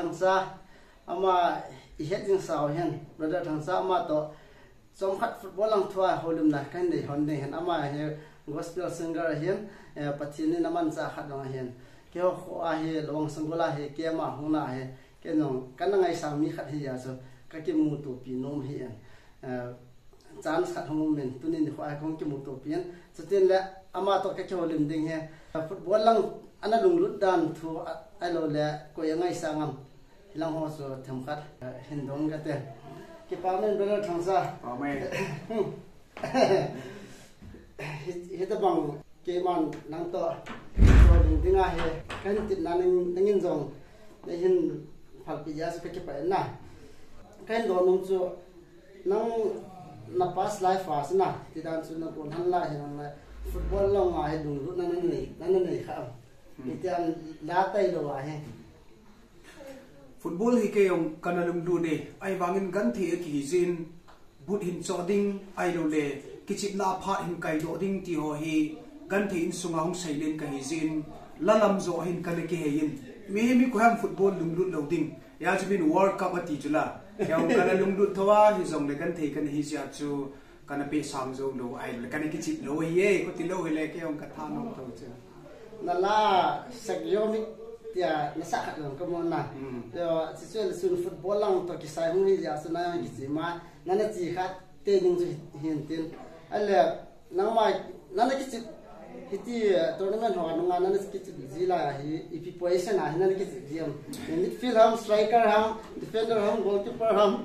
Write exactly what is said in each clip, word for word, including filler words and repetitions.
Thangcha, ama i het jing sau hin, Brother Thangcha ama toh, chomkhat football lang thua houlimna kahin nei hon ding hin, ama hi gospel singer ahin, eh, Pathen in amanchah khat jong ahin. Keiho kho a hi, Lawang Sanggol a hi, keima hung na hi, kei jong kana ngaisang mi khat hi a chu, ka kimutopi nom hi in. Eh, chance khat hung um in, tuni nikho a kong kimutopi in. Chutin le, ama toh ka kihoulim ding hi. Football lang ana lunglut dan thu, a, ahilou le, koi angaisang am. Hilang ho chu themkhat, eh, hin dong kate. Kipa men Brother Thangcha. Amen. Hi, hitabang keiman nang toh, toh ding ding ahi, kahin tepna nang, nangin jong, neihin phalpeh jeh a chu ka kipah in na. Kahin dong nom chu, nang na past life a chu na, tidan chu na kon han lai hi nang lai, football lang a hi lunglutna na nei, na, na nei kha am. Hmm. Iti an la tailou ahi. Football hi kei jong kana lunglut e, ahivangin genthei a kihi jeh in, boot hin choh ding, ahilou le, kichepna a phat hin kaidoh ding ti ho hi, genthei insunga hung seilen kahi jeh in, la lam joh hin kana kihei in, mi, mi koiham football lunglut lou ding, hijeh chun World Cup ati chu la, kei jong kana lunglut thou a, hijongle genthei kana hi jeh a chu, kana pehsang jou lou, ahilou le, kana kichep lou ahi e, kati lou hile, kei jong ka thanom thou chu. Na la, Sek Yo Mit tia, na sah khat jong ka mu na. Hmm. Yo, chuche le chun football lang toh kisai hung hi jeh a chu na jong kichep ma, na na che khat te ding chu hin tin. Ahile, nangma, na na kichep, hiti, eh, tournament ho nunga na na kichep ji lai a hi, ipi position a hi na na kichep ji am. Midfield ham, striker ham, defender ham, goalkeeper ham.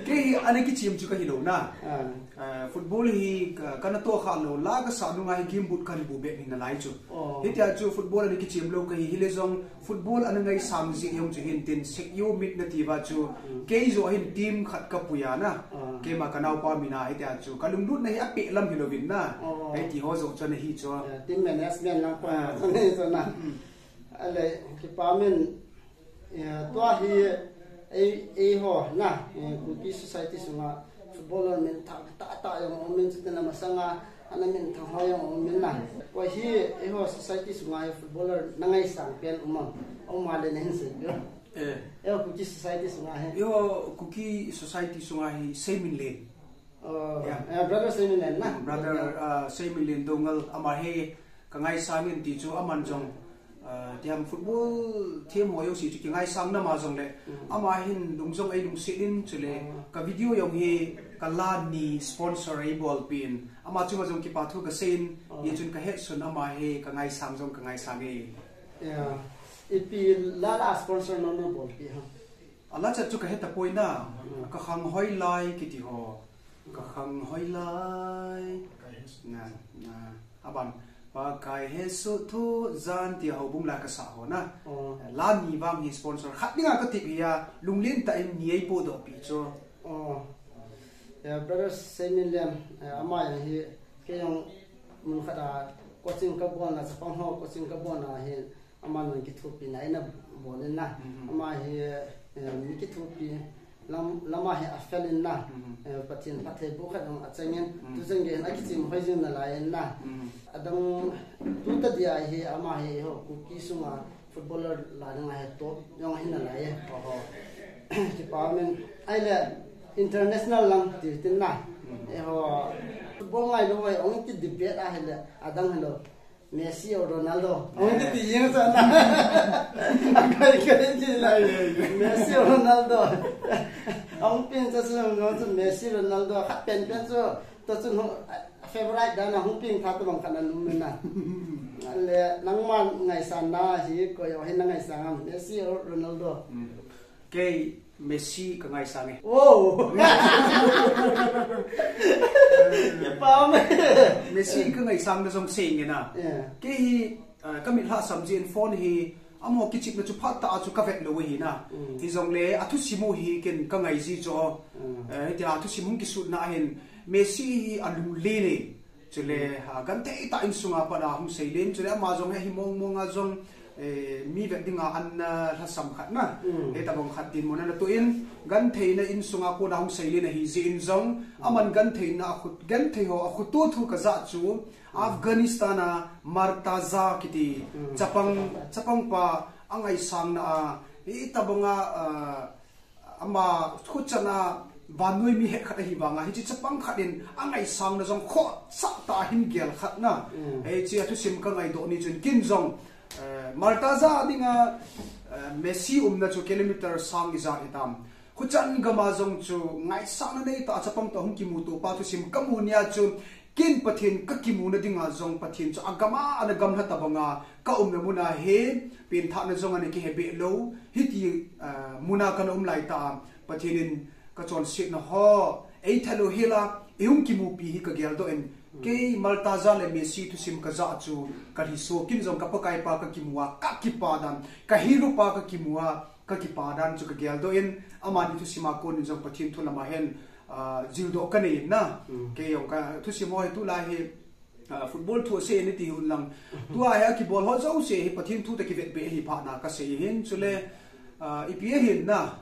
Kei hi ana kichem chu ka hilou na. Ah. Ah, football hi ka, kana toh kha lou, la ka sah nunga hi gameboot kahin bu bep hi nalai chu. Oh. Hitia chu football ana kichem lou kahi, hile jong football ana ngaisang jeh jong chu hin tin Sek Yo Mit na ti uva chu. Hmm. Kei joh hin team khat ka pui a na. Ah. Keima ka naopa min a hitia chu ka lunglutna hi apeh lam hilouvin na. Oh. Hiti ho joh chu ana hi chu. Yeah, team management lang pa. Ah. Chu na. Hmm. Ahile, kipa min, eh, tua hi, ei, eiho, na, eh, Kuki society sunga, footballer minthang tah tah jong um in, chutin amasanga, ana minthang ho jong um in na. Koi hi, eiho society sunga hi footballer na ngaisang pen um am, um a le na hin sei peh. Eh. Eiho Kuki society sunga hi. Eiho Kuki society sunga hi Seiminlen. Oh, yeah. Eh, Brother Seiminlen na? Mm, Brother, yeah. Ah, Seiminlen Doungel, ama hi ka ngaisang in ti chu aman jong, ah, tiam football team ho jouse chu kingaisang na ma jongle, mm, ama hin lung jong ei lungset in chule, mm, ka video jong hi ka la ni sponsor ei bolpeh in, ama chunga jong kipa thu ka sei in, oh, hijeh chun ka hetsun ama hi ka ngaisang jong ka ngaisang e. Yeah. Ipi la la sponsor na na bolpeh ham? A la chat chu ka he tapoi na, mm, Ka Khang Hoilai kiti ho. Ka Khang Hoilai. Na, na, aban. Pakai Hesoh thujan ti houbung la ka sa ho na. Oh. La ni vang hi sponsor khat dinga ka tip hi a, lunglen tah in ni ei podoh peh chu. Oh. Yeah, Brother Seiminlen, eh, ama jong hi, kei jong mun khat a coaching ka bolna, chapang ho coaching ka bolna hi, Aman jong kithopina eina bol in na. Mhm. Ama hi, eh, mi kithopi lam, lama hi afel in na. Mhm. Eh, Pathen phattheiboh khat jong achang in. Mhm. Tucheng gei hin akichem hoi jing nalai in na. Mhm. Adang tu tadia hi ama hi eiho Kuki sunga footballer lah ding a hi top jong ahi nalai e. Oho. Kipa min. Ahile international lang ti tin na. Mhm. Eiho football ngailou vai ong ti debate ahile adang hilou. Messi or Ronaldo. Hung kiti jeng sa na. Akai kai ki la. Messi or Ronaldo. Hung peng cha chu, hung chu Messi, Ronaldo. Khat pen pen chu. To chu hung, favorite dan a hung peng tha to bang khat na lum na. Le nangma ngaisang na hi koi ho hi na ngaisang am? Messi or Ronaldo? Mm. Kei Messi ka ngaisang e. Oh! Kipa me. Messi ka ngaisang na jong sei nge na. Yeah. Kei hi, ah, ka mit lhasam jeh in phone hi, amaho kichepna chu phat tah a chu ka vet lou ahi na. Mm. Hijongle, athusim u hi ken ka ngai ji chu. Mm. Eh, hitia athusim hung kisutna ahin, Messi hi alunglen e. Chule, ha, genthei tah insunga pat a hung seilen, chule ama jong hi mong mong a jong, eh, mi vet dinga an, ah, lhasam khat na. Mm. Hitabang khat dinmun ana toh in, gentheina insunga kona hung seilen ahi jeh in jong, aman gentheina a khut, genthei ho a khutu thu ka ja chu, Afghanistan a Murtaza kiti, mm, chapang, chapang pa angaisang na a, Hitabanga, ah, ama khuchana vannoi mi het khat ahi vanga, hiche chapang khat in angaisang na jong khohsah tah a hin gel khat na. Mm. Hiche a thusim ka ngaidoh ni chun ken jong, eh, Malta ja dinga, eh, Messi umna chu kilometer sang ijat hitam. Khuchan gama jong chu ngaisang na nei tah a chapang toh hung kimuto pa thusim ka mu nia chu ken Pathen ka kimu na dinga jong Pathen chu agama ana gamlha tabanga ka umna muna hi penthahna jong ana kihe beh lou. Hiti, ah, muna kana um lai tah a Pathen in ka chonsetna ho eitha lou hela, eihung kimupi hi ka geldoh in, kei Malta ja le Messi thusim ka ja chu ka lhiso, ken jong ka Pakai pa ka kimu a, ka kipa dan, ka hero pa ka kimu a, ka kipa dan chu ka geldoh in, amani thusim a kon in jong Pathen thu lama hin, ah, jildoh ka nei in na. Mm. Kei jong ka thusim ho hi tulai hi, ah, football thu asei ni ti hun lang. Tua hi akibol ho jouse hi Pathen thu toh kivet beh hi pha na ka sei hin chule, ah, ipi ahin na,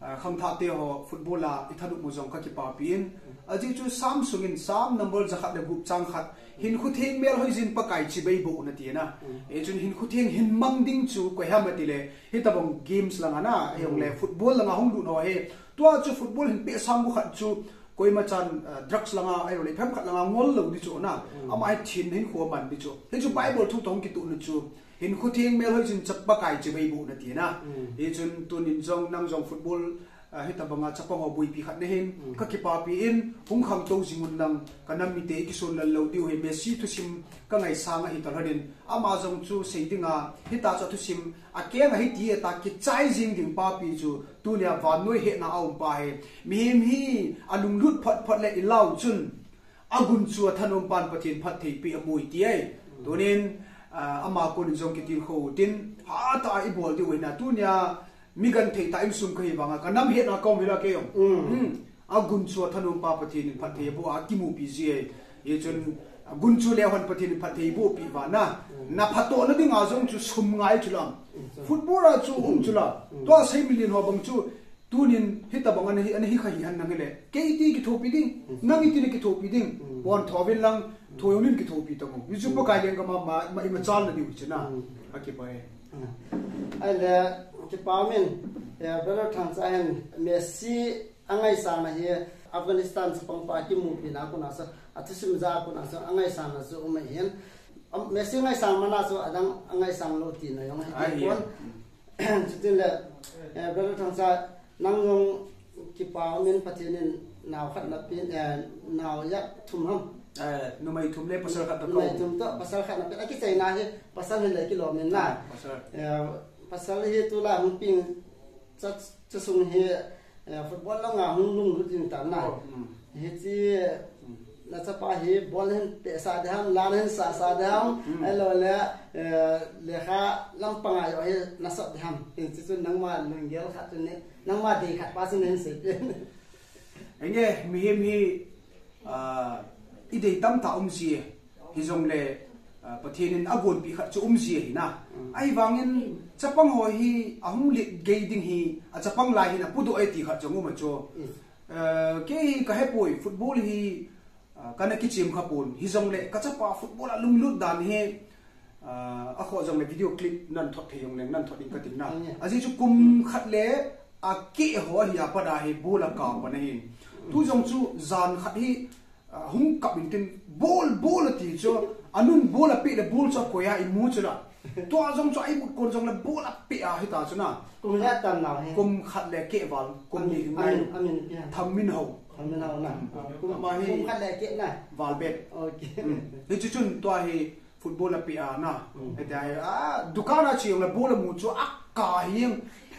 ah, khangthah te ho football a i thanop mu jong ka kipapi in. Ajeh chu Psalm sung in Psalm number jakhat le gup chang khat, hinkho theng melhoi jin Pakai chibai boh un ati na. Hichun hinkho theng hin mang ding chu koi ham ati le, hitabang games langa na, hijongle football langa hung lut ho hi. Tua chu football hin pehsang bu khat chu koima chan, ah, drugs langa, ahilou le phem khat langa ngol lou di chu na. Mm. Ama hi thin hinkho man di chu. Hichu Bible thu toh hung kituh na chu. Hinkho theng melhoi jin cha Pakai chibai boh un ati na. Mm. Hichun tunin jong nang jong football, ah, hitabanga chapang ho boipi khat na hin, mm, ka kipapi in, hung khangtou jing un lang, ka nam mite i kison lal lou diu hi Messi thusim ka ngaisang ahi talhon in, ama jong chu sei dinga, hita chu thusim, akeng ahi ti a ta kichai jing ding papi chu, tunia vannoi hetna a um pa hi, mihem hi alunglut phot phot le i lau chun, agunchu a thanom pan Pathen phattheipi amu i ti ai. Tunin, ah, ama kon in jong kitilkhou tin, hatah a i bol diu ahi na, tunia, mi genthei tah insung kahi vanga, ka nam hetna ka um hila kei jong. Mm. Hmm. Agunchu a thanom pa Pathen in phatthei aboh a kimupi ji ai. Hichun, agunchu leu hen Pathen in phatthei bohpi uva na. Mm. Na phatohna dinga jong chu sum ngai chu lam. Mm. Football a chu um chu la. Mm. Tua sei million ho bang chu, tunin hitabang ana hi, ana hi kha hi hen nang hile. Kei ti kithopi ding, mm, nang iti na kithopi ding. Mm. Pon tho vin lang, tho jong nin kithopi tamo. Hichu, mm, Pakai lenggam a ma, ma, ima chal na diu chu na. Mm. Akipah e. Ahile, kipa umin, eh, Brother Thangcha hin Messi angaisang na hi Afghanistan chapang pa kimupi na kon a chu, athusim ja kon a chu angaisang na chu um ahin. Am, Messi angaisang man a chu adang angaisang lou tina jong ahi pon. Chutin le, eh, Brother Thangcha, nang jong kipa umin Pathen in nao khat napeh, eh, nao ijat thum ham. Eh, numei thum le pasal khat toh. Numei thum toh, pasal khat napeh. Akichaina hi, pasal hin le kilom in na. Ah, pasal. Eh, pasal hi tulai hung peng cha, cha sung hi, eh, football langa hung lunglut jing tan na. Oh, mm. Hiche, mm, na chapa hi ball hin pehsah ding ham, lan hin sahsah ding ham, mm, ahilou le, eh, lekha lampang a jong hi nasot ding ham. Hiche chu nangma lunggel khat chu ne, nangma dei khat pa chu nei sei pen. Henge, mihem hi, ah, i dei tamtah um ji e. Hijongle, ah, Pathen in agonpi khat chu um ji ahi na. Mm. Ahivangin, chapang ho hi ahung let gei ding hi, a chapang lai hin apudoh e ti khat jong um a chu. Mm. Eh, kei hi ka hepoi, football hi, ah, kana kichem kha pon. Hijongle, ka chapa football a lunglut dan hi, ah, akhoh jongle video clip nan thot thei jongleng nan thot ding katin na. Mm. Ajeh chu kum khat le akeh ho ahi a pat a hi ball akap pan ahin. Tu jong chu jan khat hi, ah, hung kap in tin, ball, ball ati chu, anun ball apeh le ball chu akoi a imu chu la. Tua jong chu a imut kon jongle ball apeh a hita chu na. Kum khat tan nau hi. Kum khat le keh val, kum ni amin, nai. Amin, amin, ya. Thangminhao. Thangminhao na. Hmm. Kum, ama hi kum khat le keh na. Valbet. Okay. Hmm. Hichu chun tua hi football apeh a na. Hmm. Hitia hi, ah, dukan a che jongle ball amu chu aka hi.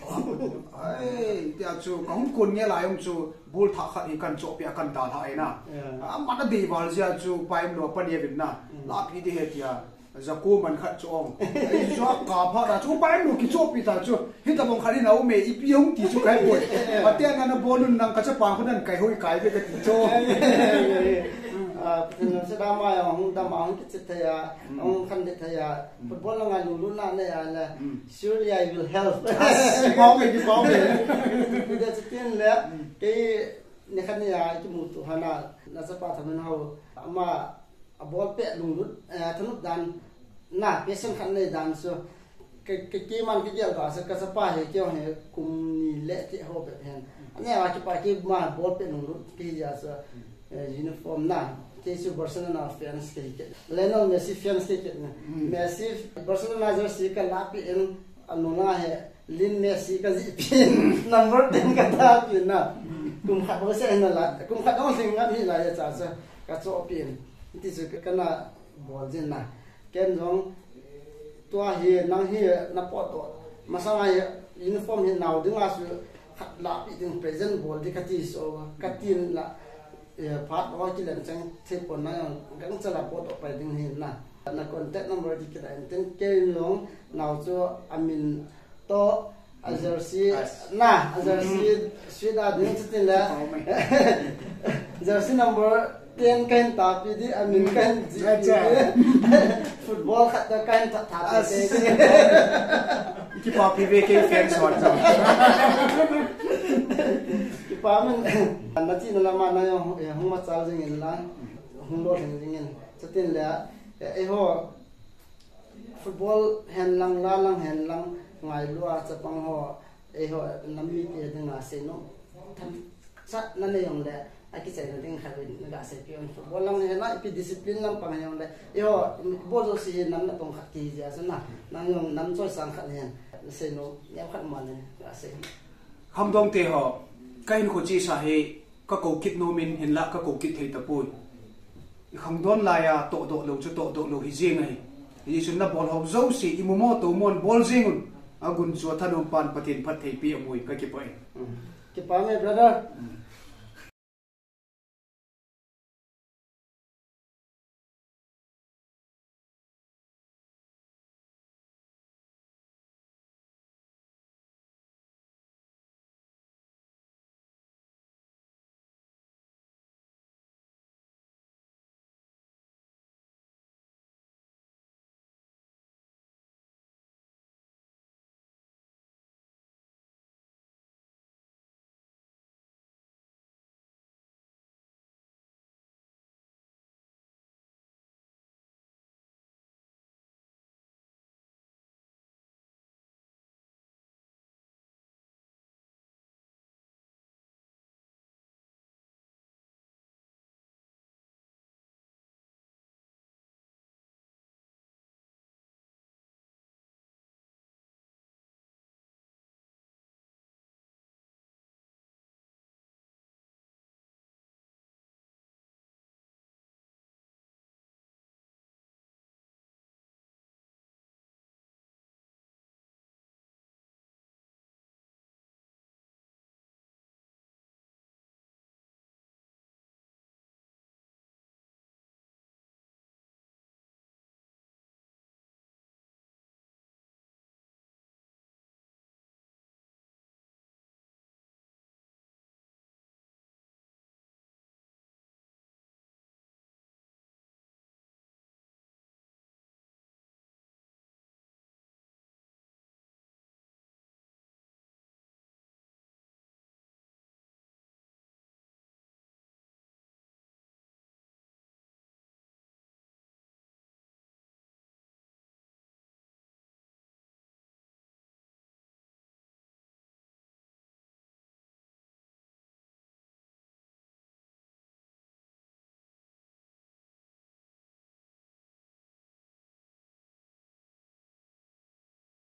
Ai, tia chu, ka hung kon nge lai jong chu, ball thah khat hi kan chohpeh a kan dalha e na. Yeah. Amat adei val jeh a chu, Pa Imlo pa neo vin na. Mm. Lapi ding ahi tia, jako man khat chu ong. Ai, chu aka phat a chu, Pa Imlo kichohpeh ta chu. Hitabang khat in aum e, ipi hung ti chu ka hepoi. Pathen in ana bol un nang ka chapa khu nan kai hoi kai ve kati chu. Ah, Pathen in sa dam a jong hung dam a hung kichep thei a, mm, hung khanlet thei a. Mm. Football langa lunglutna nei a le. Mm. Surely I will help. Yes, kipa ume, kipa ume. Hiti chun le, mm, kei nikhat ni a kimuto hana, na chapa Thangminhao, ama a ball peh lunglut, eh, thanop dan, na passion khat nei dan chu. Ke, ke, keiman kigel ta se, kachapa hi, kei hi kum ni le ti ho pe hen. Ane a kipa kei ma ball pe nung lut kei ja se, eh, uniform na. Kei chu Barcelona fans kei ke. Lionel Messi fans kei ke na. Messi, Barcelona jersey kala pi in, anuna he, Lin Messi kajih pi in, number ten kata pi na. Kum khat bo se na la, kum khat ong sing nga mi la ya cha se, kacho pi in. Ti chu kana bol jin na. Ken jong, tua hi, nang hi, na pot to. Masang ai, uniform hi nau ding a su, khat la pi ding present bol di kati so, kati la, eh, phat lo ki len chang, thei pon na jong, gang cha la pot to pai ding hi na. Na contact number di ki la, enten ken jong, nau chu amin to, a jersey, na, a jersey, sweet a ding chuti le. Jersey number ten kahin tapi di, amin kahin ji di. Football khat ta kahin tha tha te. Kipa pi ve kei fans hon chu. Kipa min, na ti na lama na jong, eh, hung machal jing in la, hung lo jing in. Chuti le, eh, eiho, football hen lang, la lang hen lang, ngai lua chapang ho, eiho, nam mite dinga seinom themcha nanei jong le, akichaina ding khat vin, naga seipi un. Football lang hen lang, ipi discipline lampang jong le, eiho, bol jouse hi nam natong khat kiji a chu na, nang jong nam choi sang khat hen, seinom, nem khat ma le, ga sei. Khangdong te ho, ka hinkho chesa hi, ka kou kit nom in, hinlah ka kou kit thei tapoi. I khangdon lai a, tohdoh lou chu tohdoh lou hi jeng ahi. Hijeh chun na bol ho jouse, i mumo tomo in bol jeng un. Agun chu a thanom pan Pathen phattheipi amu in ka kipah e. Kipah e, brother.